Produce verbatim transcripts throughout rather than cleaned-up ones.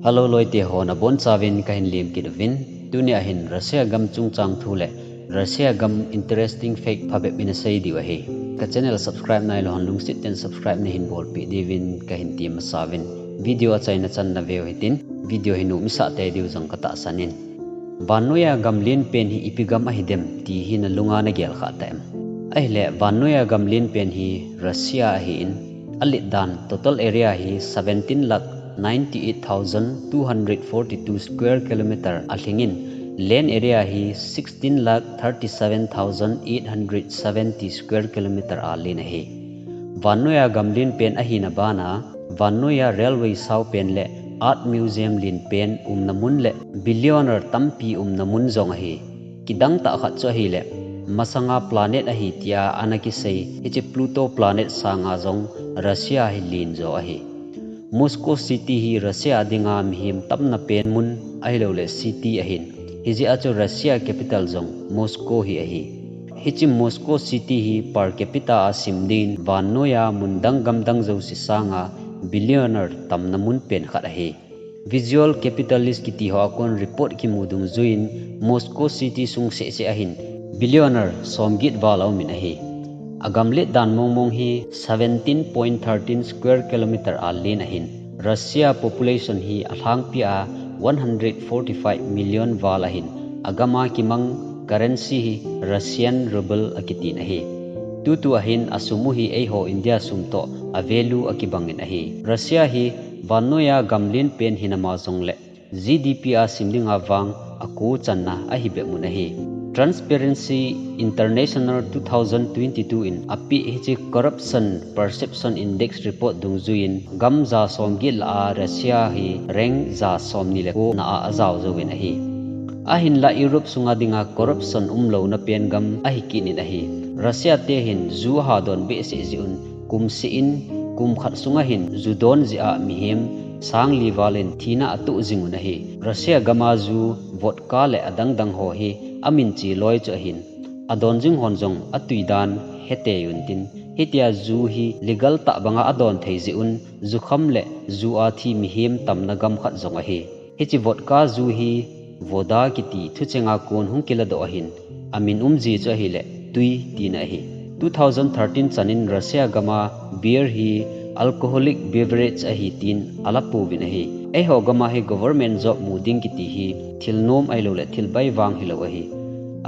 Hello loite ho, nabonchauvin kahin lemkit uvin. Tunia hin Russia gam chungchang thu le Russia gam interesting fact phabep in asei diu ahi. Ka channel subscribe nailou hon lungset tah in subscribe nahin bolpeh diuvin kahin temsauvin. Video achaina chan naveu hitin, video hi nom isah tei diu jong katahsan in. Vannoiya gam lenpen hi ipi gam ahidem ti hi nalunga nagel khah ta em? Ahile, vannoiya gam lenpen hi Russia ahin, alet dan total area hi seventeen lakh ninety eight thousand two hundred forty two square kilometer alhingin, land area hi sixteen lakh thirty seven thousand eight hundred seventy square kilometer alen ahi. Vannoiya gam lenpen ahina bana, vannoiya railway saopen le art museum lenpen umna mun le billionaire tampi umna mun jong ahi. Kidang tah khat chu ahile, masanga planet ahi tia ana kisei hiche Pluto planet sanga jong Russia hi lenjo ahi. Moscow City hi Russia dinga mihem tamna pen mun ahilouleh city ahin, hijeh a chu Russia capital jong Moscow hi ahi. Hiche Moscow City hi per capita a sim dingin vannoiya mun dang gam dang jouse sanga billionaire tamna mun pen khat ahi. Visual Capitalist kiti hoa kon report kimu dungjuiyin Moscow City sung seh seh ahin billionaire somget val aumin ahi. Agam let dan mong mong hi seventeen point thirteen square kilometer alen ahin, Russia population hi alhangpia one hundred forty five million val ahin, agama kimang currency hi Russian ruble akitin ahi. Tutu ahin asum u hi eiho India sum toh a value akibangin ahi. Russia hi vannoiya gam lenpen hinama jongle GDP a sim dinga vang ako channa ahi bep mun ahi. Transparency International two thousand twenty two in apeh hiche Corruption Perception Index report dungjuiyin gam ja somget lah a Russia hi rank ja somni le ko na a ajao jouvin ahi. Ahinla Europe sunga dinga corruption umlouna pen gam ahi kit in ahi. Russia te hin ju ahadon behseh jeh un kum seh in, kum khat sunga hin ju don jeh a mihem sangli val in thina atoh jing un ahi. Russia gama ju, vodka le adang dang ho hi amin che loi chu ahin, adon jing hon jong atui dan hetei untin, hitia ju hi legal tah banga adon thei jeh un jukham le ju a thi mihem tamna gam khat jong ahi. Hiche vodka ju hi voda kiti thuchenga kon hung kiladoh ahin, amin um ji chu ahile tui tina ahi. Two thousand thirteen chanin Russia gama beer hi alcoholic beverage ahi tin alapouvin ahi. Eiho gama hi government job mu ding kiti hi thil nom ahilouleh thil bai vang hilou ahi.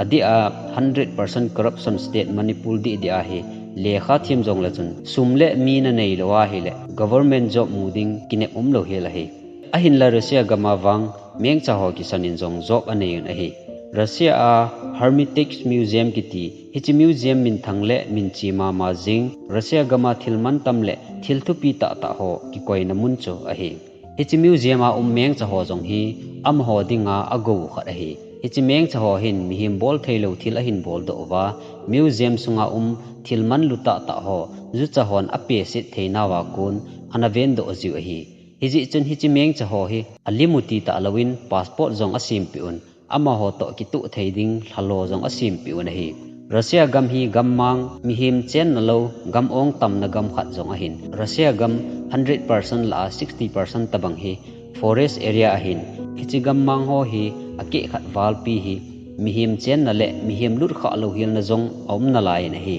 Adeh a hundred percent corruption state Manipur deh deh ahi. Lekha them jongle chun sum le mi nanei lou ahile government job mu ding kinep umlou hel ahi. Ahinla Russia gama vang mengcha ho kisan in jong job anei un ahi. Russia a Hermitage Museum kiti hiche museum minthang le minche mama jing, Russia gama thil mantam le thil thupi tah tah ho kikoina mun chu ahi. Hiche museum a um mengcha ho jong hi amaho dinga agou khat ahi. Hiche mengcha ho hin mihem bol theilou thil ahin boldoh uva, museum sunga um thil manlu tah tah ho jucha hon apeset theinauva kon ana vendoh jiu ahi. Hijeh chun hiche mengcha ho hi alim u ti tah louvin passport jong asempeh un, amaho toh kitoh thei ding lhalo jong asempeh un ahi. Russia gam hi gammang mihem chenna lou, gam ong tamna gam khat jong ahin, Russia gam hundred percent lah a sixty percent tobang hi forest area ahin, hiche gammang ho hi akeh khat valpi hi mihem chenna le mihem lutkhah louhelna jong aum nalai in ahi.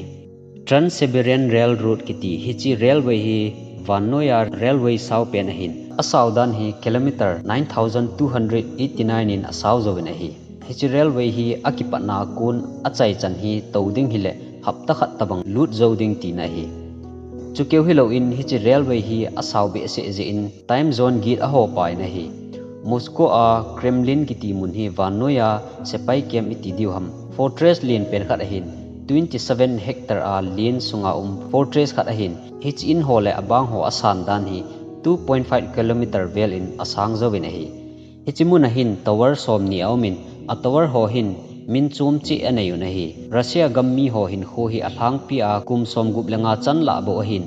Trans-Siberian Railroad kiti hiche railway hi vannoiya railway saopen ahin, asao dan hi kilometer nine thousand two hundred eighty nine in asao jouvin ahi. Hiche railway hi akipatna a kon achaichan hi tou ding hile hapta khat tobang lut jou ding tina ahi. Chukeu hilouvin hiche railway hi asao behseh jeh in time zone get ahopa in ahi. Moscow a Kremlin kiti mun hi vannoiya sepai camp iti diu ham, fortress lenpen khat ahin, twenty seven hectare a len sunga um fortress khat ahin, hiche in ho le abang ho asan dan hi two point five kilometer vel in asang jouvin ahi. Hiche mun a hin tower somni aumin, a tower ho hin min chom cheh anei un ahi. Russia gam mi ho hinkho hi alhangpia kum somgup le nga chanlah bou ahin,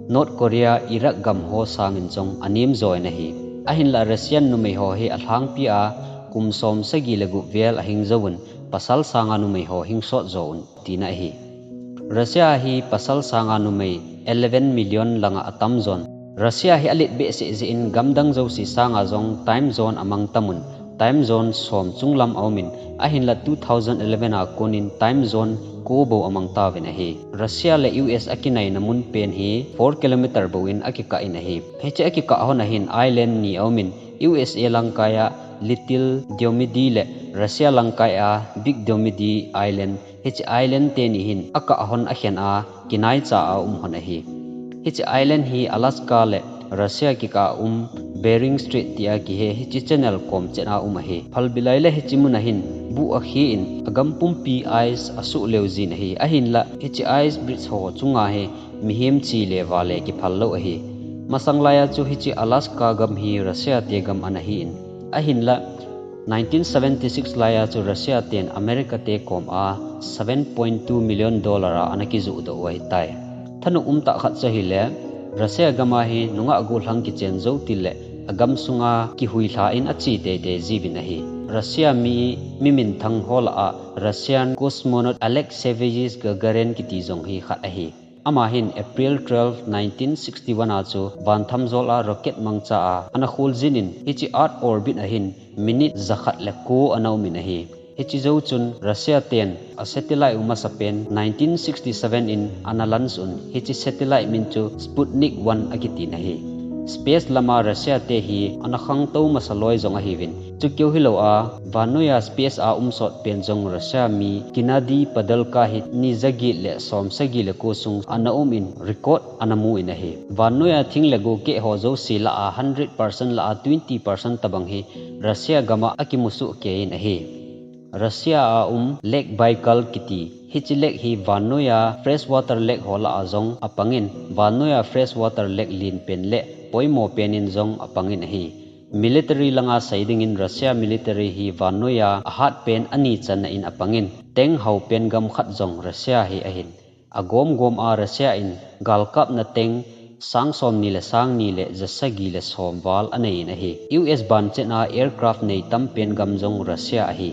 North Korea, Iraq gam ho sangin jong anem join ahi. Ahinla Russian numei ho hi alhangpia kum somsagi le gup vel ahing jouvun, pasal sanga numei ho hingsot jouvun tina ahi. Russia hi pasal sanga numei eleven million langa atamjon, Russia hi alet behseh jeh in gamdang jouse sanga jong time zone amang tamun, time zone som chunglam aumin, ahinla two thousand eleven a konin time zone ko bou amang tauvin ahi. Russia le U S akinaina mun pen hi four kilometer bou in akikah in ahi. Hiche akikah hon ahin island ni aumin, U S A langkaiya Little Diomede le Russia langkaiya Big Diomede Island, hiche island teni hin akah hon akhen a kinaicha a um hon ahi. Hiche island hi Alaska le Russia kikah a um Bering Strait tia kihe hiche channel kom chet a um ahi. Phalbi lai le hiche mun ahin buh akhe in agam pumpi ice asuh leu jin ahi. Ahinla hiche ice bridge ho chunga hi mihem che le vale kiphal lou ahi. Masang laiya chu hiche Alaska gam hi Russia te gam ana hin, ahinla nineteen seventy six laiya chu Russia ten America te kom a seven point two million dollar a ana kijoh doh u ahitai. Thanop umtah khat chu ahile, Russia gam a hi nungah gollhang kichen jou til le agam sunga kihuilha in ache teitei jiuvin ahi. Russia mi, mi minthang ho lah a Russian cosmonaut Alexeyevich Gagarin kiti jong hi khat ahi. Ama hin April twelve, nineteen sixty one a chu vanthamjol a rocket mangcha a ana kholjin in, hiche Earth orbit ahin minute jakhat le ko ana um in ahi. Hiche jou chun Russia ten a satellite u masapen nineteen sixty seven in ana launch un, hiche satellite min chu Sputnik one akitin ahi. Space lama Russia te hi ana khangtou masa loi jong ahiuvin, chukeu hilou a vannoiya space a um sot pen jong Russia mi Gennady Padalka hi ni jaget le som sagi le ko sung ana um in record ana mu in ahi. Vannoiya thing le go keh ho jouse lah a hundred percent lah a twenty percent tabang hi Russia gam a akimusoh kei in ahi. Russia a um Lake Baikal kiti hiche lake hi vannoiya freshwater lake ho lah a jong apangin, vannoiya freshwater lake len pen le poimo pen in jong apangin ahi. Military langa sei dingin Russia military hi vannoiya ahat pen ani channa in apangin, tank hao pen gam khat jong Russia hi ahin. Agom gom a Russia in galkapna tank sang somni le sang ni le jasagi le som val anei in ahi. U S ban chet a aircraft nei tam pen gam jong Russia ahi.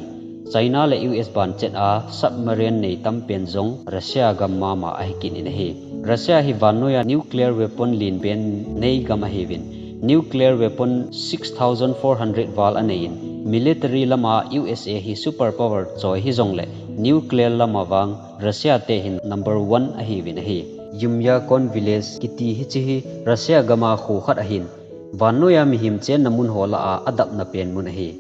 China le U S ban chet a submarine nei tam pen jong Russia gam mama ahi kit in ahi. Russia hi vannoiya nuclear weapon len pen nei gam ahiuvin, nuclear weapon six thousand four hundred val anei in, military lama U S A hi super power choi hijongle nuclear lama vang Russia te hin number one ahiuvin ahi. Yumyakon village kiti hiche hi Russia gam a kho khat ahin, vannoiya mihem chenna mun ho lah a adapna pen mun ahi.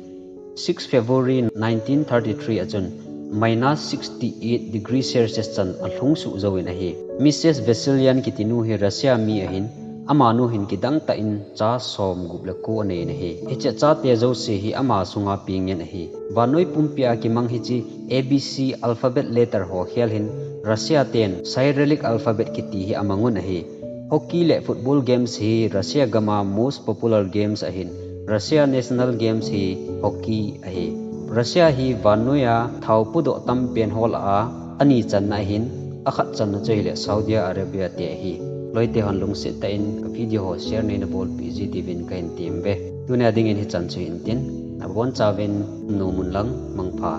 Six February nineteen thirty three a chun minus sixty eight degree Celsius chan alhung suh jouvin ahi. Missus Vasilyan kiti nu hi Russia mi ahin, amanu hin kidang tah in cha som gup le ko anei in ahi. Hiche chate jouse hi ama sunga peng ngen ahi. Vannoi pumpi a kimang hiche A B C alphabet letter ho khel hin Russia ten Cyrillic alphabet kiti hi amang un ahi. Hockey le football games hi Russia gam a most popular games ahin, Russia national games hi hockey ahi. Russia hi vannoiya thao pudoh tam pen ho lah a ani channa ahin, akhat channa chu ahile Saudi Arabia te ahi. Loite hon lungset tah in ka video ho share neina bolpeh ji diuvin kahin tem uve. Tunia dingin hichan chu hintin, nabonchauvin nom'un lang mangpha.